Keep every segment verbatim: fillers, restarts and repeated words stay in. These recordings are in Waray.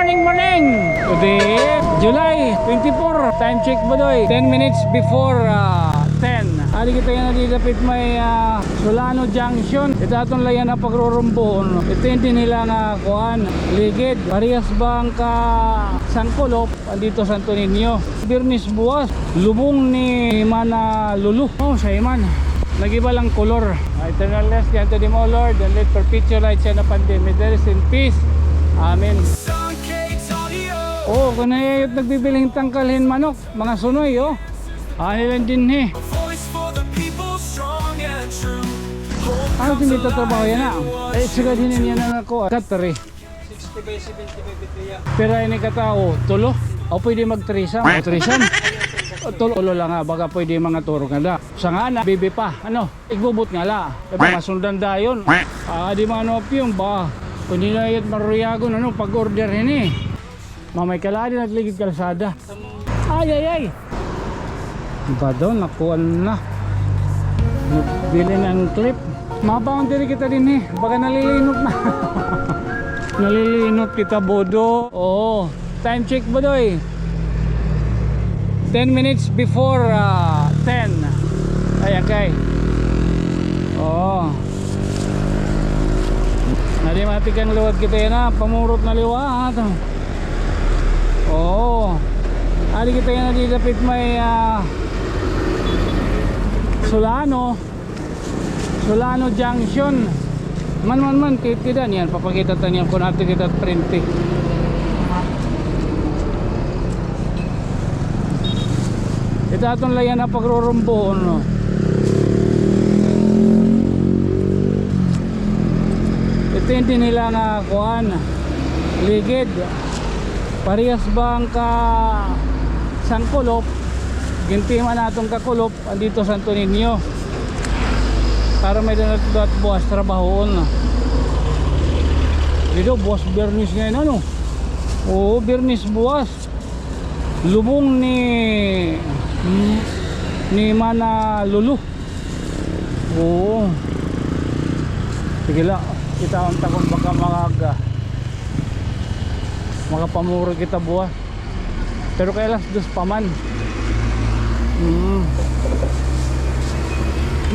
Morning, morning! Today, July twenty-four. Time check, Budoy. Ten minutes before, ah, ten. Adi kita yana dida dapit may, ah, Solano Junction. Ito aton la yana pagrurumbohon. Ito it dinhi la nga kuan, ligid. Parehas ba nga Sangkulop, andito Santo Niño. Biyernes buwas, lubong ni Mana Lulu. Oh, siya man. Nag-iba lang kolor. Eternal rest unto them, O Lord, and let perpetual light shine upon them. May they rest in peace. Amen. Oh, kun hayo it nagbibilhin tangkal hin manok, mga sunoy, oh. Ani la dinhi. Ano, tinitatrabaho yana? Eh, sigad hinin yana nga kuan, katri. Sixty by seventy-five ito iya. Pira ini katawo? Tulo? O pwede mag-threesome? O, threesome? Tulo, tulo la nga, baga pwede mga turo nga da. Sa nga na, bibi pa, ano? Igbubot nga la. Kay masundan dayon. Ah, di man ano, apyong ba? Kundi na iyot maruyagon, ano, pag-order hini. Mamay ka la, adi nagligid kalsada. Ay, ay, ay! Iba daw, nakuan na. Nagbilin an clip. Mabangon diri kita dinhi. Baga nalilinot na. Nalilinot kita, Bodo. Oo. Time check, Bodoy. Ten minutes before, ah, ten. Ay, okay. Oo. Nadi matikang liwat kita yana. Pamurot na liwat. Oo. Adi kita yana dida dapit may, ah, Solano. Solano Junction. Man, man, man, ti-, tida niyan, papakita ta niyan kun adto kita prente. Ito aton la yana pagrurumbohon, no? Ito it dinhi la nga kuan, ligid. Parehas ba nga Sangkulop, gintima naton Kakulop, andito Santo Niño. Para may-ada na buwas trabahoon. Dida, buwas Biyernes ngay-an, ano? Oo, Biyernes buwas. Lubong ni, ni Mana Lulu. Oo. Sige la, kitaon ta kun baka makaga-, makapamurot kita buwas. Pero kay alas dos pa man. Mm.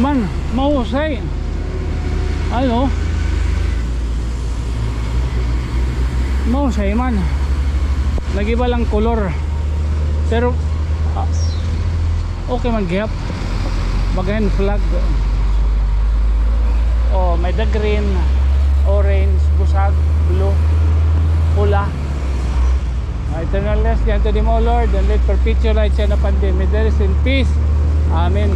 Man, mahusay. Ano? Mahusay man. Nag-iba lang kolor. Pero, ah, okay man gihap. Bagahin flag. Oh, may-ada green, orange, busag, blue, pula. Eternal rest unto them, O Lord, and let perpetual light shine upon them. May they rest in peace. Amen.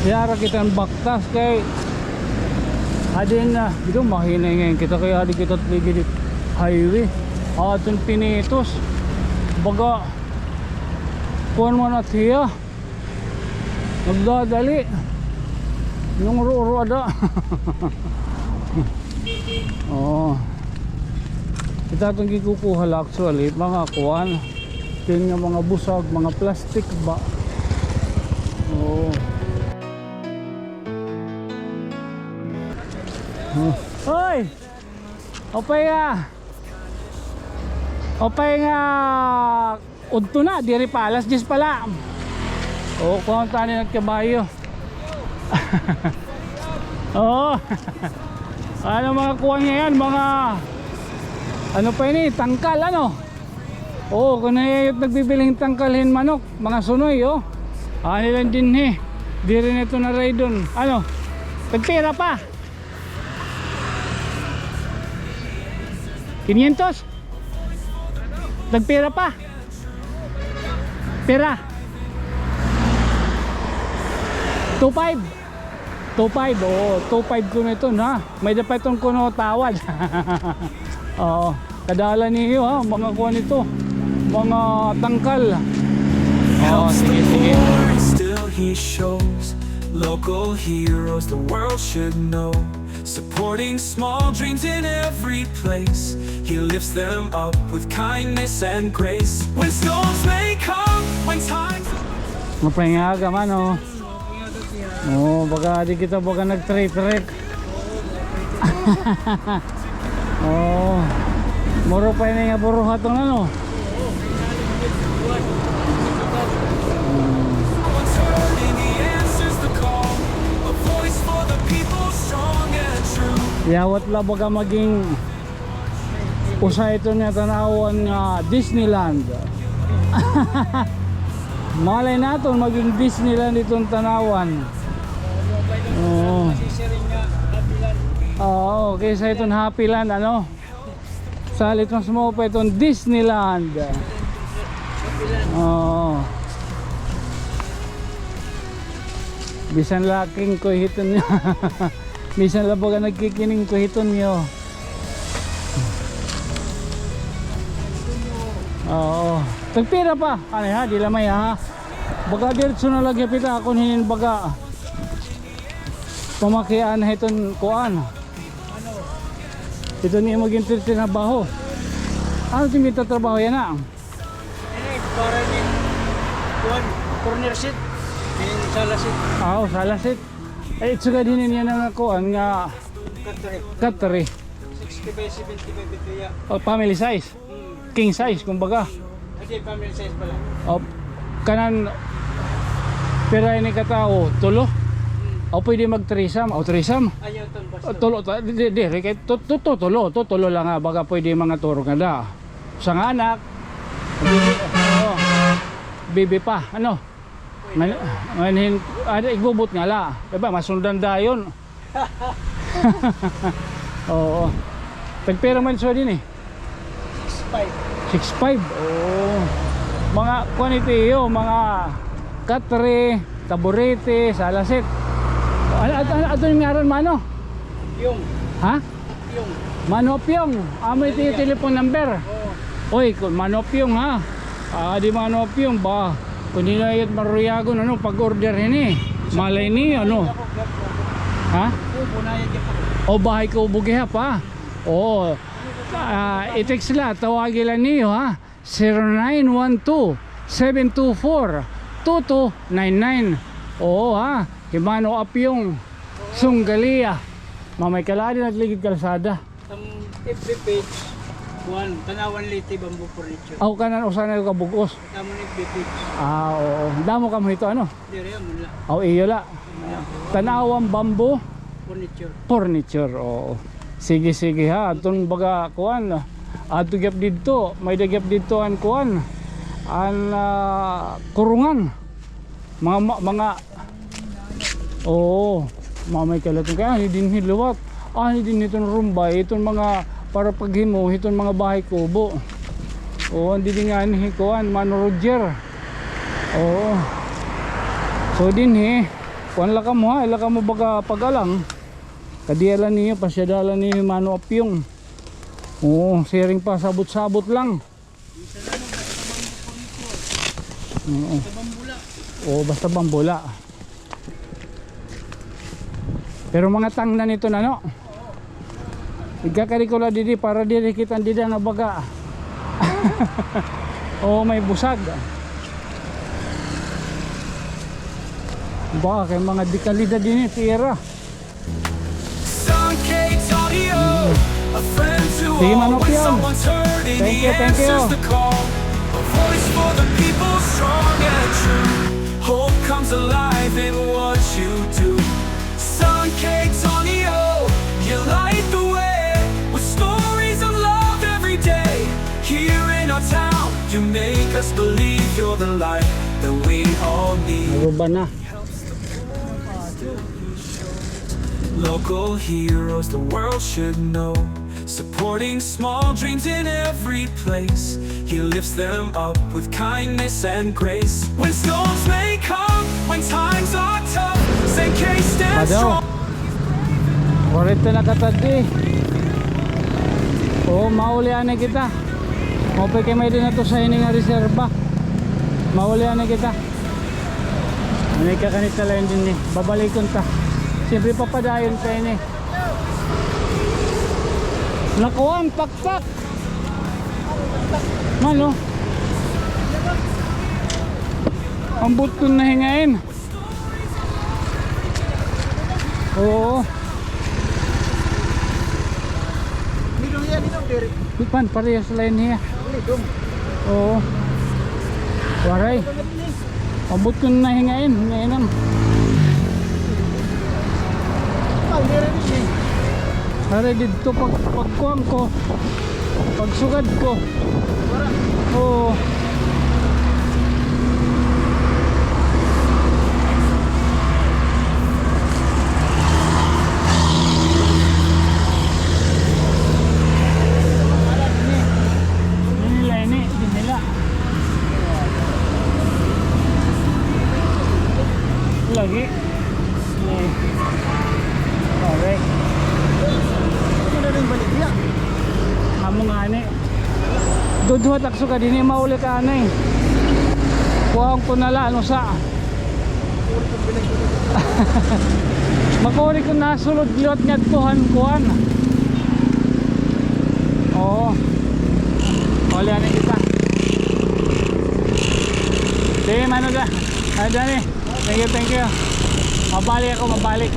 Yara kita an baktas kay adi na, dito mahinay ngay-an kita kay adi kita ligid highway. Aton pinitos. Baga, kuan man at hiya. Nagdadali. Nung uro-uro ada. Oo. Kita aton gikukuha la actually, mga kuan. Kini nga mga busag, mga plastic ba? Oo. Oh. Hoy! Upay nga. Upay nga. Udto na, diri pa, alas diyes pa la. O, kuha ta ni nagkabayo. Oo. Ano mga kuwan ngayon, mga, ano pa ini, tangkal, ano? Oo, kun hayo it nagbibilhin tangkal hin manok, mga sunoy, o. Ani la dinhi. Diri na ito na raydon. Ano? Tagpira pa? Kinyentos? Tagpira pa? Pira? Two five? Two five, oo. Two five kuno ito, ha? May-ada pa iton kuno tawad. Oo. Kadala niyo, ha? Mga kuwan ito. Mga tangkal. Oo, sige, sige. Helps the poor and still he shows local heroes the world should know. Supporting small dreams in every place, he lifts them up with kindness and grace. When storms may come, when times Maupay nga aga, mano. Oh, baga di kita baga nag-trip-trip. Oh. Mura pa ini nga buruhaton, ano? Hmm. Yawat la baga maging usa iton nga tan-awan nga Disneyland. Malay naton maging Disneyland iton tan-awan. Oo. Oo, kaysa iton Happy Land, ano? Salit mas maupay iton Disneyland. Oo. Bisan la kingkoy hiton niyo. Bisan la baga nagkikiningkoy hiton niyo. Oo. Tagpira pa? Ano ha? Di la may ha? Baga diretso na la gihap kita kon hinin baga pamakian hiton kuan. Ito ni imo gintitrabaho. Ano it imo gintatrabaho yana? Eh, para ni kuan, corner seat. Yung sala seat. Ah, oh, sala seat. Ay, ito ka din niya na kuan nga Katri. Katri. Sixty by seventy by ito ya. Oh, family size. Hmm. King size, kumbaga. Hindi, family size pala. Oh, kanan, pira ini ka tawo? Tulo? Hmm. O, pwede mag-threesome. O, threesome. Ayaw, tong basta. O, tulo, ta-, di, di, di, kay tu-, tu-, tu-, tulo, tu-, tulo lang nga, baga pwede mga turo nga da. Usa nga anak, bibi, oo. Bibi pa, ano? Ngan, ngan hin-, ada, igbubot nga la. Diba, masundan dayon. Oo. Tagpira man so din eh? Six five. Six five? Oo. Mga kuan ito iyo, mga katre, taburete, salasit. Ano, ano, ano, ano yung ngaran, mano? Yung. Ha? Apyong. Mano Apyong, amo ito iyo telephone number. Oo. Oy, kun Mano Apyong, ha? Ah, di Mano Apyong ba? Kun di na iyot maruyagon, ano, pag-order hini. Malay niyo, ano? Ha? O, Bahay Kubo gihap, ha? Oo. Ah, i-text la, tawagi la niyo, ha? Zero nine one two, seven two four, two two nine nine. Oo, ha. Hi Mano Apyong Sunggalia. Mamay ka la adi nagligid kalsada. Ang F B page, kuan, Tanawan Leyte Bamboo Furniture. Aw, kanan usa na kabug-os. Tamo ni F B page. Ah, oo. Damo kamo hito, ano? Diri, amo la. Aw, iyo la. Tanawan Bamboo Furniture. Furniture, oo. Sige, sige ha. Adton baga kuan. Adto gihap didto. May-ada gihap didto an kuan. An, ah, kurungan. Mga, ma-, mga, oo. Mamay ka la iton. Kay ani dinhi liwat. Ani dinhi iton rumbay. Iton mga para paghimo hiton mga bahay kubo. Oo, an dinhi nga ani hi kuan, Mano Roger. Oo. So, dinhi, kuan la kamo ha, ila kamo baga pag-alang. Kadiya la niyo, pasyada la niyo hi Mano Apyong. Oo, siring pa, sabot-sabot lang. Oo. Oo, basta bambula. Pero mga tangna nito na, no? Igkakari ko la didi para diri kita dida nga baga. Oo, may busag. Ba, kay mga dekalidad ini, tira. Sige, Mano Apyong. Thank you, thank you. Hope comes alive in what you do. Sun Cakes on E O, you light the way with stories of love every day. Here in our town, you make us believe you're the light that we all need. Naruba na. Local heroes the world should know. Supporting small dreams in every place. He lifts them up with kindness and grace. When storms may come, when times are tough, Saint Kay stands strong. Kwarenta na katadi. Oo, mauli anay kita. Maupay kay may-ada na to sa ini nga reserba. Mauli anay kita. Anay ka kanita la ini. Babalikon ta. Siyempre, papadayon pa ini. Nakuha an pakpak. Mano? Ambot kon nahingain. Oo. Ninong yan, ninong diri. Di pan, parehas la ini hiya. Ninong. Oo. Waray. Ambot kon nahingain, hingain. Pag diri ini. Waray didto pag, pagkuan ko. Pagsugad ko. Oo. Dinhi la ini, dinhi la. Lagi. Eh. Correct. Amo ngani. Duduha tak sugad, dinhi mauli ka anay. Kuhaon ko na la, ano sa. Makuri ko na sulod liwat ngadto han kuan. Oo. Uli anay kita. Sige, mano da. Ay, dali. Thank you, thank you. Mabalik ako, mabalik.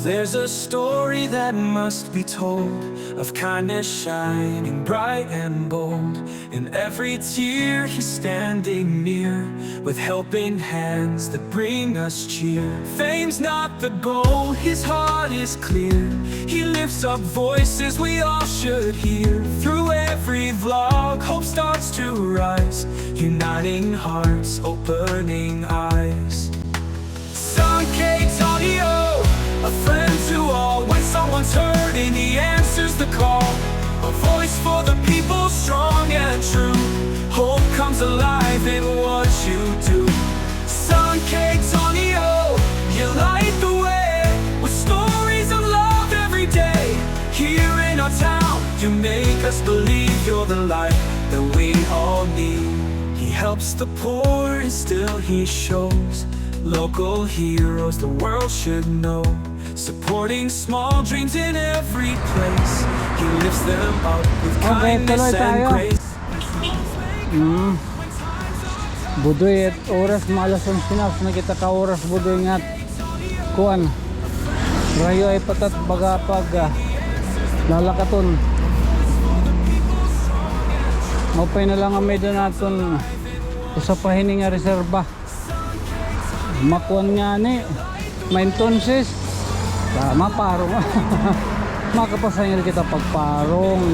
There's a story that must be told of kindness shining bright and bold. In every tear, he's standing near, with helping hands that bring us cheer. Fame's not the goal, his heart is clear. He lifts up voices we all should hear. Through every vlog, hope starts to rise, uniting hearts, opening eyes. Sankey Tonio, a friend to all. When someone's hurting, he answers the call. A voice for the people, strong and true. Hope comes alive in what you do. Sankey Tonio, you light the way with stories of love every day. Here in our town, you make us believe you're the light that we all need. He helps the poor and still he shows local heroes the world should know. Supporting small dreams in every place. He lifts them up with kindness and grace. Mm. Budoy, it oras mga alas onse na, so nakita ka oras, Budoy, nga kuan. Rayo ay patat baga pag, ah, lalakaton. Maupay na la nga may-ada naton usa pa hini nga reserba. Makuan ngani, ma-entonces, ah, maparong. Makapasangil kita pagparong.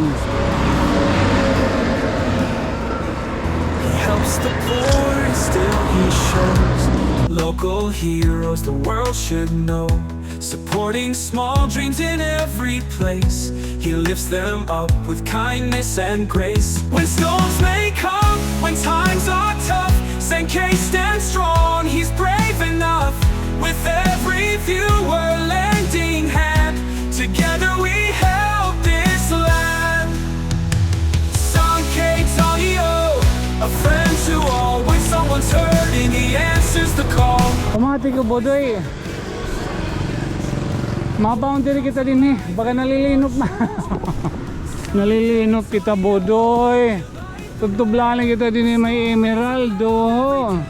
He helps the poor and still he shows local heroes the world should know. Supporting small dreams in every place. He lifts them up with kindness and grace. When storms may come, when times are tough, Sankey stands strong, he's brave enough. With every viewer lending hand, together we help this land. Sankey Tonio, a friend to all. When someone's hurting, he answers the call. Pamati ko, Budoy. Mapaon diri kita dinhi, baga nalilinok na. Nalilinok kita, Budoy. Tubtob la anay kita dinhi may Emerald, oho.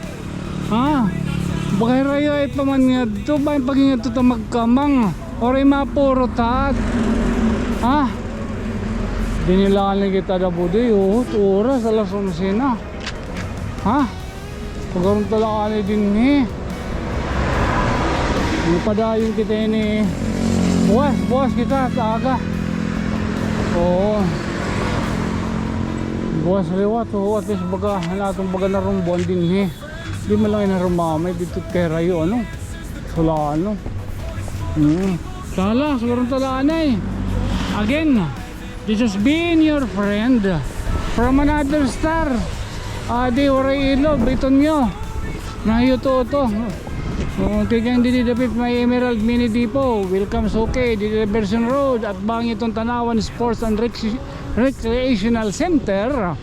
Ha? Baga hirayo ay pa man ngadto, bahin pag-ingadto ta magkamang. Waray mapurot, ha? Ha? Dinhi la anay kita da, Budoy, oho, oras, alas onse na. Ha? Pagharunta la anay dinhi. Magpadayon kita ini. Buwas, buwas kita, aga. Oo. Buwas liwat, oo, at least baga, an aton baga narumbuan dinhi. Di man la ini narumamay, didto kay rayo, ano? Wala, ano? Hmm. Sala, siguro tala anay. Again. This has been your friend from another star. Adi, waray ilog, Bitonyo. Nahiuto-uto. Oh, tikang didi dapit may Emerald Mini Depot. Welcome sa, okay, didi Diversion Road, atbang iton Tanauan Sports and Rec-, Recreational Center.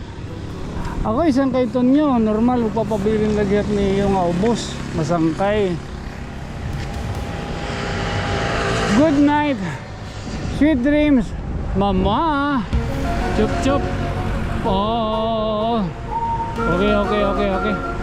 Ako, isang kay Tonyo, normal, magpapabilin lagi at niyo nga ubos, masangkay. Good night. Sweet dreams, mama. Chup, chup. Oh. Okay, okay, okay, okay.